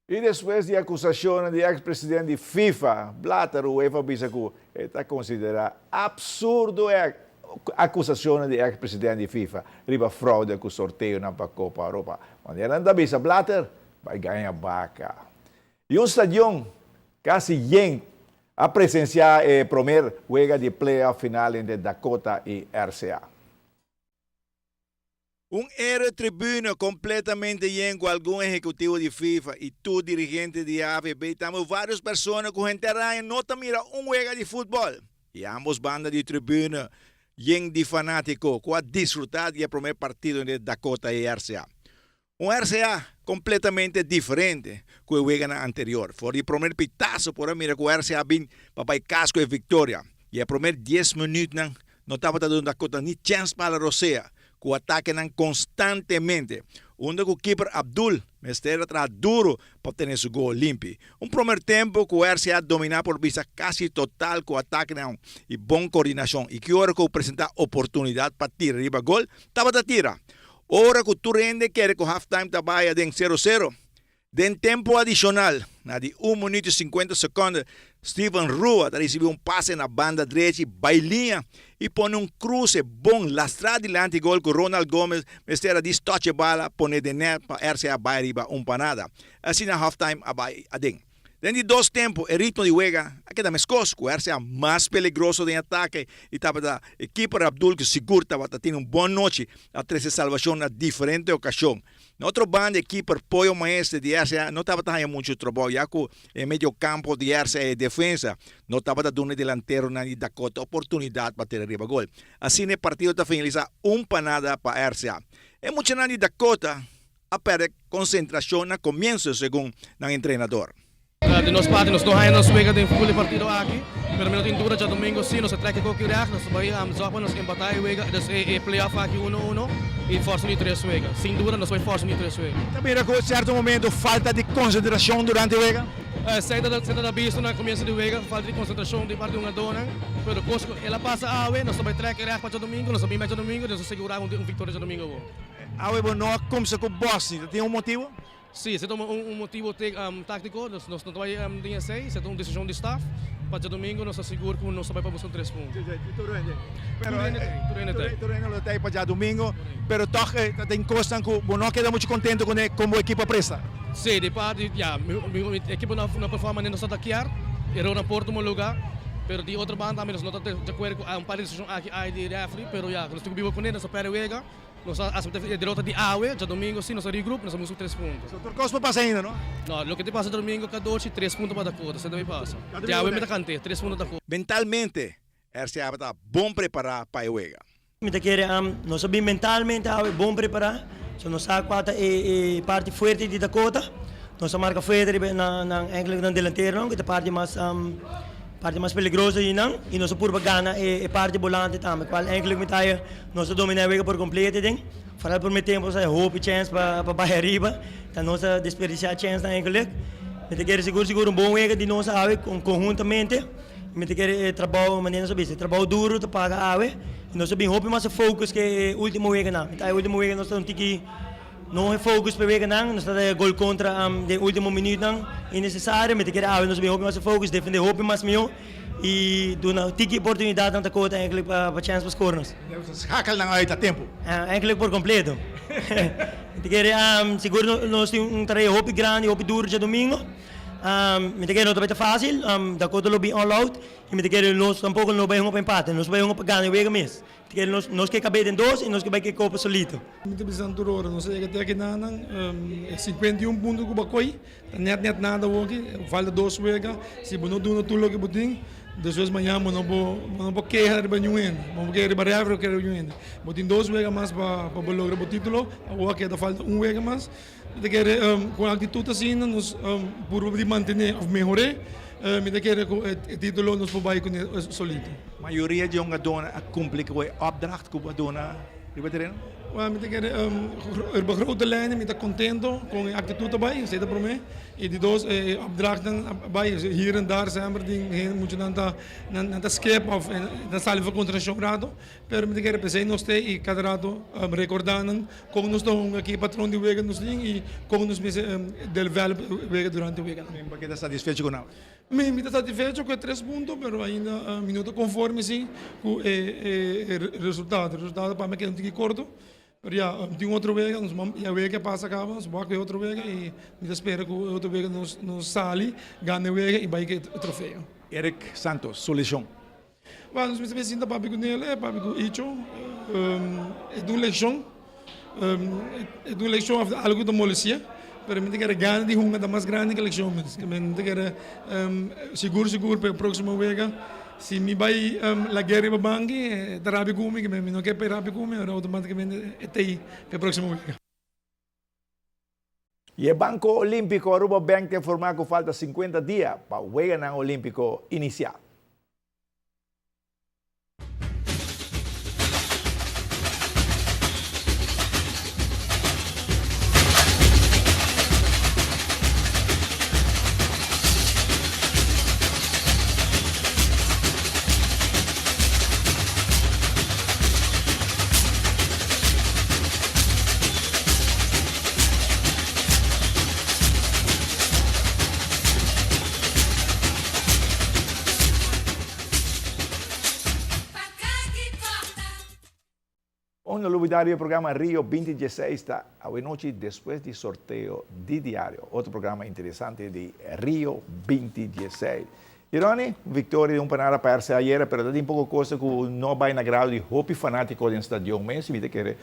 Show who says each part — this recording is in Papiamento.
Speaker 1: I despues di akusashonnan di eks president di FIFA, Blatter, UEFA a bisa ku e ta konsiderá apsurdo e akusashonnan di eks president di FIFA riba fraude ku sorteonan pa Kopa Europa. Manera nan ta bisa Blatter bai gaña baka. I un stadion kasi yen a presensiá e promer wega di play-off final entre Dakota i RCA. Un ere tribuna completamente yen cu algun ehecutivo di FIFA y tur dirigente di AVB y tambe varios persona cu henter aña no ta mira un wega di futbol. Y ambos banda di tribuna yen di fanatico cu a disfruta di e prome partido entre Dakota y RCA. Un RCA completamente diferente cu e weganan anterior. For di promer pitazo por a mira cu RCA bin pa bay cas cu e victoria. Y e promer dies minuutnan no tabata duna Dakota ni chens pa hala rosea cu atakenan constantemente. Unda cu keeper Abdul mester a traha duro pa obtene su gol limpi. Un promer tempo cu RCA domina por bisa casi total cu atakenan y bon coordinacion y ki ora cu presenta oportunidad pa tira riba gol tabata tira. Ora ku tur hende kere ku halftime ta bai aden sero sero, den tempu adishonal, na di un minuut i sinkuenta sekònde, Steven Rua ta risibí un pase na banda drechi bai liña i pone un kruse bon lastrá dilanti gol ku Ronald Gomez mester a dis tòch e bala pone den nèt pa RCA bai riba un pa nada. Asina halftime a bai aden. Den di dos tempu e ritmo di wega a keda meskos, ku RCA mas peligroso den atake i tabata e keeper Abdul ku sigur tabata tin un bon nochi a trese salbashon na diferente okashon. Na otro banda e keeper Pollo Maestre di RCA no tabata haña muchu trabou ya ku e mediokampo di RCA e defensa no tabata duna e delanteronan di Dakota oportunidat pa tira riba gol. Asina e partido ta finalisá un pa nada pa RCA. E muchanan di Dakota a perde konsentrashon na komienso segun nan entrenador.
Speaker 2: Di nos parti nos no haña nos wega den ful e partido aki, pero mi no tin duda djadomingo si nos a trek e koki règt nos ta bai zòg pa nos empatá e wega dus e playoff aki uno uno i fòrsa di tres wega. Sin duda nos bai fòrsa di tres wega.
Speaker 1: Ta mira ku sierto momento falta di konsentrashon durante e wega?
Speaker 2: Esei ta ta bisto na komienso di wega, falta di konsentrashon di parti di hungadónan, pero kos ku el a pasa awe nos ta bai trek e règt pa djadomingo, nos ta bin bèk djadomingo i nos ta segurá un viktoria djadomingo awor.
Speaker 1: Awe bo no a kumsa ku bos ni ta tin un motibu?
Speaker 2: Si, esei ta un motibu táktiko, nos no ta bai den esei, esei ta un desishon di staf. Pa djadumingu nos ta sigur ku nos ta bai pa buska un tres punto.
Speaker 1: Tur hende, tur hende ta ei. Tur hende lo ta ei pa djadumingu, pero tòg ta tin kosnan ku bo no a keda muchu kontentu kuné kon bo ekipo a presta.
Speaker 2: Si, di parti, ya, mi ekipo no a performa manera nos ta kier, erornan por tuma luga, pero di otro banda tambe nos no ta di akuerdo ku un par di desishon aki ai di rèfri, pero ya, nos tin ku biba kuné, nos a pèrdè wega. Nos a asepta e derota di awe, djadomingo si nos a regroup, nos a busca tres punto.
Speaker 1: So tur cos por pasa ainda, no?
Speaker 2: No, loke ta pasa djadomingo catorce, tres punto pa Dakota, esei ta bay pasa. Djawe mi ta cant'e, tres punto Dakota.
Speaker 1: Mentalmente, RCA ta bon prepara pa e wega.
Speaker 3: Mi ta kere nos a bin mentalmente awe bon prepara, so nos sa cua ta e parti fuerte di Dakota, nos a marca fuerte riba nan enkele nan delanteronan cu ta parti mas. Parti mas peligroso di nan y nos a purba gana e parti bolante tambe cual enkele cu mi ta haya nos a domina e wega por completo den foral primer tempo nos a haya hopi chens pa bay ariba ta nos a desperdicia chensnan enkele mi ta kere sigur sigur un bon wega di nos awe conhuntamente mi ta kere e trabao manera nos a bisa e trabao duro ta paga awe y nos a bin hopi mas focus ke e ultimo weganan mi ta haya e ultimo wega nos ta un tiki. No e focus pa e weganan, nos ta da gol contra den ultimo minuutnan innecesario, mi ta kere awe nos bin hopi mas e focus, defende hopi mas miho y duna tiki oportunidadnan ta kota eigenlijk pa chance pa score nos.
Speaker 1: Schakel nan uit a tempo.
Speaker 3: Eigenlijk por completo. Mi ta kere sigur nos tin un tarea hopi grandi, hopi duro djadomingo. Mi ta kere no ta bay ta facil, Dakota lo bin all out y mi ta kere nos tampoco no bay hunga pa empate, nos bay hunga pa gana e wega mes. Ke nos nos ke kab'é den dos i nos ke bai ke kopa solito.
Speaker 4: Mi ta bisa nan tur ora, nos a yega te aki nanan, e 51 punto ku bo a koi, ta nèt nèt nada awoki, falta dos wega, si bo no duna tur loke bo tin, despues mañan bo no por bo no por keha riba niun hende, bo no por keha riba rèfri o keha riba niun hende. Bo tin dos wega mas pa pa bo logra bo titulo, awor a keda falta un wega mas. Mi ta kere ku un aktitut asina nos purba di mantené òf mehor'é, mi ta kere ku e titulo nos por bai kuné solito.
Speaker 1: Mayoria di hungadónan a kumpli ku e opdracht ku bo a duna riba tereno?
Speaker 4: Well, mi ta kere riba grote lijnen mi ta contento con e actitud ta bay, esey ta prome. Y di dos e opdrachtnan a bay, hier en daar semper tin hende muchanan ta nan ta skip of nan sali for concentracion un rato, pero mi ta kere p'esey nos t'ey y cada rato recorda nan con nos ta hunga, ki patron di wega nos tin y con nos mester develop e wega durante e weganan.
Speaker 1: Bo keda satisfecho cu nan?
Speaker 4: Mi ta satisfecho cu e tres punto, pero ainda mi no ta conforme si cu e resultado. E resultado pa mi a keda un tiki corto, pero ya tin otro wega, nos ya wega ke pasa caba, nos wak e otro wega y mi ta spera cu e otro wega nos nos sali, gana e wega y bay cu e trofeo.
Speaker 1: Eric Santos, su lesion.
Speaker 4: Bueno, nos mester sinta papia cu Nele, papia cu Icho, e ta un leccion, e ta un leccion of algo cu ta molestia, pero mi ta kere gana di hunga ta mas grandi cu leccion mes, mi ta kere sigur sigur pa e proximo wega si mi bay lag'e riba banki e ta rabia cu mi, mi no ke pa e rabia cu mi, ora automaticamente e ta ey pa e proximo wega.
Speaker 1: Y e Banco Olimpico Aruba Bank ta informa cu falta 50 dia pa Weganan Olimpico inicia. Un no lubida riba e programa Rio binti dieseis ta awenochi despues di sorteo di diario. Otro programa interesante di Rio binti dieseis. Y Ronnie, un victoria di un panada pa RCA ayera, pero ta tin poco cosa cu no a bay na grado di hopi fanatico den stadion mes, mi ta kere.